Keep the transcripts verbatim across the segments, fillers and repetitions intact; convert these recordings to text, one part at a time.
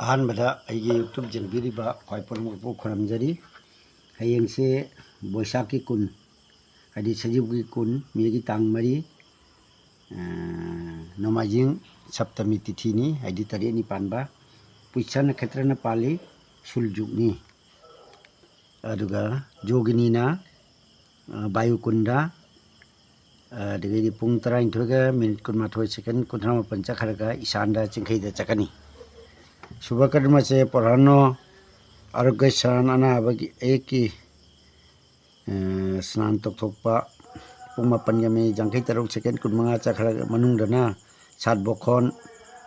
ꯑꯍꯥꯟꯕꯗ ꯑꯩꯒꯤ YouTube ꯌꯦꯡꯕꯤꯔꯤꯕ ꯈ꯭ꯋꯥꯏ ꯄꯨꯝꯅꯃꯛꯄꯨ ꯈꯨꯔꯨꯝꯖꯔꯤ꯫ ꯍꯌꯦꯡꯁꯦ ꯕꯣꯏꯁꯥꯈꯀꯤ ꯀꯨꯟ, ꯍꯥꯏꯗꯤ ꯁꯖꯤꯕꯨꯒꯤ ꯀꯨꯟ, ꯃꯦꯒꯤ ꯇꯥꯡ ꯃꯔꯤ, ꯑ, ꯅꯣꯡꯃꯥꯏꯖꯤꯡ ꯁꯞꯇꯃꯤ ꯇꯤꯊꯤꯅꯤ, ꯍꯥꯏꯗꯤ ꯇꯔꯦꯠꯅꯤ ꯄꯥꯟꯕ꯫ ꯄꯨꯁ꯭ꯌꯥ ꯅꯈꯇ꯭ꯔꯅ ꯄꯥꯜꯂꯤ, ꯁꯨꯜ ꯖꯨꯒꯅꯤ꯫ ꯑꯗꯨꯒ ꯖꯣꯒꯤꯅꯤꯅ, ꯑ, ꯕꯥꯌꯨ ꯀꯨꯟꯗ, ꯑ, ꯑꯗꯒꯤꯗꯤ ꯄꯨꯡ ꯇꯔꯥꯅꯤꯊꯣꯏꯒ ꯃꯤꯅꯤꯠ ꯀꯨꯟꯃꯥꯊꯣꯏ ꯁꯦꯀꯦꯟ ꯀꯨꯟꯊ꯭ꯔꯥ ꯃꯥꯄꯟ ꯆꯠꯈ꯭ꯔꯒ ꯏꯁꯥꯟꯗ ꯆꯤꯡꯈꯩꯗ ꯆꯠꯀꯅꯤ꯫ ꯁꯨꯚ ꯀꯔꯃꯁꯦ ꯄꯣꯔꯥꯅꯣ ꯑꯥꯔꯣꯒ꯭ꯌ ꯁꯥꯟ ꯑꯅꯥꯕꯒꯤ ꯑꯌꯦꯛꯀꯤ, ꯑ, ꯁ꯭ꯅꯥꯟ ꯇꯧꯊꯣꯛꯄ ꯄꯨꯡ ꯃꯥꯄꯟꯒ ꯃꯤꯅꯤꯠ ꯌꯥꯡꯈꯩ ꯇꯔꯨꯛ ꯁꯦꯀꯦꯟ ꯀꯨꯟꯃꯉꯥ ꯆꯠꯈ꯭ꯔ ꯃꯅꯨꯡꯗꯅ ꯁꯥꯠ ꯕꯣꯈꯣꯟ,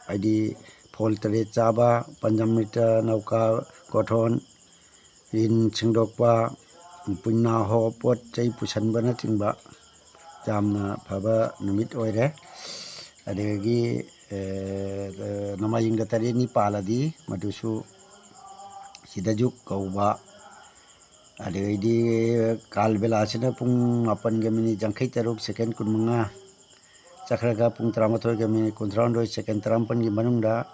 ꯍꯥꯏꯗꯤ ꯐꯣꯜ ꯇꯔꯦꯠ ꯆꯥꯕ, ꯄꯟꯖꯃ꯭ꯔꯤꯇ, ꯅꯧꯀꯥ ꯒꯣꯊꯣꯟ, ꯔꯤꯟ ꯁꯦꯡꯗꯣꯛꯄ, ꯄꯨꯟꯅꯥꯍꯣ, ꯄꯣꯠ ꯆꯩ ꯄꯨꯁꯟꯕꯅꯆꯤꯡꯕ ꯌꯥꯝꯅ ꯐꯕ ꯅꯨꯃꯤꯠ ꯑꯣꯏꯔꯦ꯫ ꯑꯗꯒꯤ, ꯑ, ꯅꯣꯡꯃꯥꯏꯖꯤꯡꯗ ꯇꯔꯦꯠꯅꯤ ꯄꯥꯜꯂꯗꯤ ꯃꯗꯨꯁꯨ ꯁꯤꯗꯖꯨꯛ ꯀꯧꯕ꯫ ꯑꯗꯒꯤꯗꯤ ꯀꯥꯜ ꯕꯦꯂꯥꯁꯤꯅ ꯄꯨꯡ ꯃꯥꯄꯟꯒ ꯃꯤꯅꯤꯠ ꯌꯥꯡꯈꯩ ꯇꯔꯨꯛ ꯁꯦꯀꯦꯟ ꯀꯨꯟꯃꯉꯥ ꯆꯠꯈ꯭ꯔꯒ ꯄꯨꯡ ꯇꯔꯥꯃꯥꯊꯣꯏꯒ ꯃꯤꯅꯤꯠ ꯀꯨꯟꯊ꯭ꯔꯥꯍꯨꯝꯗꯣꯏ ꯁꯦꯀꯦꯟ ꯇꯔꯥꯃꯥꯄꯟꯒꯤ ꯃꯅꯨꯡꯗ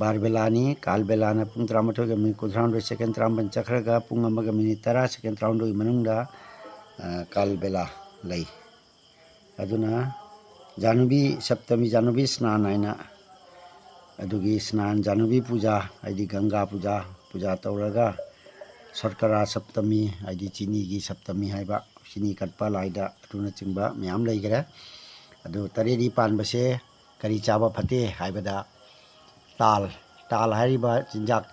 ꯕꯥꯔ ꯕꯦꯂꯥꯅꯤ꯫ ꯀꯥꯜ ꯕꯦꯂꯥꯅ ꯄꯨꯡ ꯇꯔꯥꯃꯥꯊꯣꯏꯒ ꯃꯤꯅꯤꯠ ꯀꯨꯟꯊ꯭ꯔꯥꯍꯨꯝꯗꯣꯏ ꯁꯦꯀꯦꯟ ꯇꯔꯥꯃꯥꯄꯟ ꯆꯠꯈ꯭ꯔꯒ ꯄꯨꯡ ꯑꯃꯒ ꯃꯤꯅꯤꯠ ꯇꯔꯥ ꯁꯦꯀꯦꯟ ꯇꯔꯥꯍꯨꯝꯗꯣꯏꯒꯤ ꯃꯅꯨꯡꯗ, ꯑ, ꯀꯥꯜ ꯕꯦꯂꯥ ꯂꯩ꯫ ꯑꯗꯨꯅ ꯖꯥꯅꯨꯕꯤ ꯁꯞꯇꯃꯤ, ꯖꯥꯅꯨꯕꯤ ꯁ꯭ꯅꯥꯟ ꯍꯥꯏꯅ, ꯑꯗꯨꯒꯤ ꯁ꯭ꯅꯥꯟ, ꯖꯥꯅꯨꯕꯤ ꯄꯨꯖꯥ, ꯍꯥꯏꯗꯤ ꯒꯪꯒꯥ ꯄꯨꯖꯥ, ꯄꯨꯖꯥ ꯇꯧꯔꯒ ꯁꯔꯀꯔꯥ ꯁꯞꯇꯃꯤ, ꯍꯥꯏꯗꯤ ꯆꯤꯅꯤꯒꯤ ꯁꯞꯇꯃꯤ ꯍꯥꯏꯕ, ꯆꯤꯅꯤ ꯀꯠꯄ ꯂꯥꯏꯗ, ꯑꯗꯨꯅꯆꯤꯡꯕ ꯃꯌꯥꯝ ꯂꯩꯈꯔꯦ꯫ ꯑꯗꯨ ꯇꯔꯦꯠꯅꯤ ꯄꯥꯟꯕꯁꯦ ꯀꯔꯤ ꯆꯥꯕ ꯐꯠꯇꯦ ꯍꯥꯏꯕꯗ, ꯇꯥꯜ, ꯇꯥꯜ ꯍꯥꯏꯔꯤꯕ ꯆꯤꯟꯖꯥꯛ,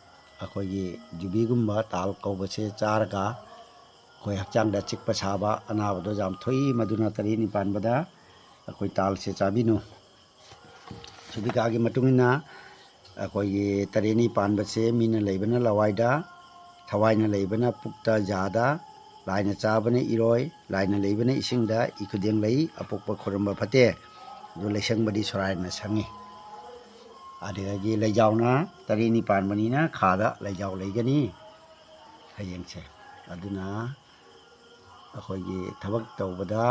ꯑꯩꯈꯣꯏꯒꯤ ꯖꯨꯕꯤꯒꯨꯝꯕ ꯇꯥꯜ ꯀꯧꯕꯁꯦ ꯆꯥꯔꯒ ꯑꯩꯈꯣꯏ ꯍꯛꯆꯥꯡꯗ ꯆꯤꯛꯄ ꯁꯥꯕ ꯑꯅꯥꯕꯗꯣ ꯌꯥꯝ ꯊꯣꯛꯏ꯫ ꯃꯗꯨꯅ ꯇꯔꯦꯠꯅꯤ ꯄꯥꯟꯕꯗ ꯑꯩꯈꯣꯏ ꯇꯥꯜꯁꯦ ꯆꯥꯕꯤꯅꯨ꯫ ꯁꯨꯕꯤꯀꯥꯒꯤ ꯃꯇꯨꯡ ꯏꯟꯅ ꯑꯩꯈꯣꯏꯒꯤ ꯇꯔꯦꯠꯅꯤ ꯄꯥꯟꯕꯁꯦ ꯃꯤꯅ ꯂꯩꯕꯅ ꯂꯋꯥꯏꯗ, ꯊꯋꯥꯏꯅ ꯂꯩꯕꯅ ꯄꯨꯛꯇ, ꯌꯥꯗ, ꯂꯥꯏꯅ ꯆꯥꯕꯅ ꯏꯔꯣꯏ, ꯂꯥꯏꯅ ꯂꯩꯕꯅ ꯏꯁꯤꯡꯗ, ꯏꯈꯨꯗꯦꯡ ꯂꯩ, ꯑꯄꯣꯛꯄ ꯈꯨꯔꯨꯝꯕ ꯐꯠꯇꯦ꯫ ꯑꯗꯨ ꯂꯩꯁꯪꯕꯗꯤ ꯁꯣꯔꯥꯏꯅ ꯁꯪꯉꯤ꯫ ꯑꯗꯨꯗꯒꯤ ꯂꯩꯖꯥꯎꯅ ꯇꯔꯦꯠꯅꯤ ꯄꯥꯟꯕꯅꯤꯅ ꯈꯥꯗ ꯂꯩꯖꯥꯎ ꯂꯩꯒꯅꯤ ꯍꯌꯦꯡꯁꯦ꯫ ꯑꯗꯨꯅ ꯑꯩꯈꯣꯏꯒꯤ ꯊꯕꯛ ꯇꯧꯕꯗ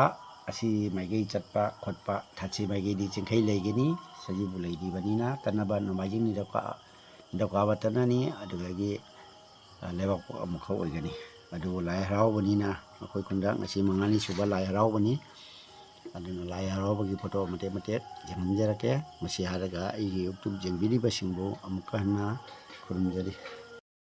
ꯑꯁꯤ ꯃꯥꯏꯀꯩ ꯆꯠꯄ ꯈꯣꯠꯄ, ꯊꯥꯁꯤ ꯃꯥꯏꯀꯩꯗꯤ ꯆꯤꯡꯈꯩ ꯂꯩꯒꯅꯤ, ꯁꯖꯤꯕꯨ ꯂꯩꯔꯤꯕꯅꯤꯅ꯫ ꯇꯠꯅꯕ ꯅꯣꯡꯃꯥꯏꯖꯤꯡ ꯅꯤꯔꯛꯄ ꯗꯧꯀꯥ ꯕꯇꯟ ꯑꯅꯤ, ꯑꯗꯨꯗꯒꯤ, ꯑ, ꯂꯩꯕꯥꯛꯄꯣꯛ ꯑꯃꯈꯛ ꯑꯣꯏꯒꯅꯤ꯫ ꯑꯗꯨꯕꯨ ꯂꯥꯏ ꯍꯔꯥꯎꯕꯅꯤꯅ ꯑꯩꯈꯣꯏ ꯈꯨꯟꯗ ꯉꯁꯤ ꯃꯉꯥꯅꯤ ꯁꯨꯕ ꯂꯥꯏ ꯍꯔꯥꯎꯕꯅꯤ꯫ ꯑꯗꯨꯅ ꯂꯥꯏ ꯍꯔꯥꯎꯕꯒꯤ ꯐꯣꯇꯣ ꯃꯇꯦꯛ ꯃꯇꯦꯛ ꯌꯦꯡꯍꯟꯖꯔꯛꯀꯦ꯫ ꯃꯁꯤ ꯍꯥꯏꯔꯒ ꯑꯩꯒꯤ YouTube ꯌꯦꯡꯕꯤꯔꯤꯕꯁꯤꯡꯕꯨ ꯑꯃꯨꯛꯀ ꯍꯟꯅ ꯈꯨꯔꯨꯝꯖꯔꯤ꯫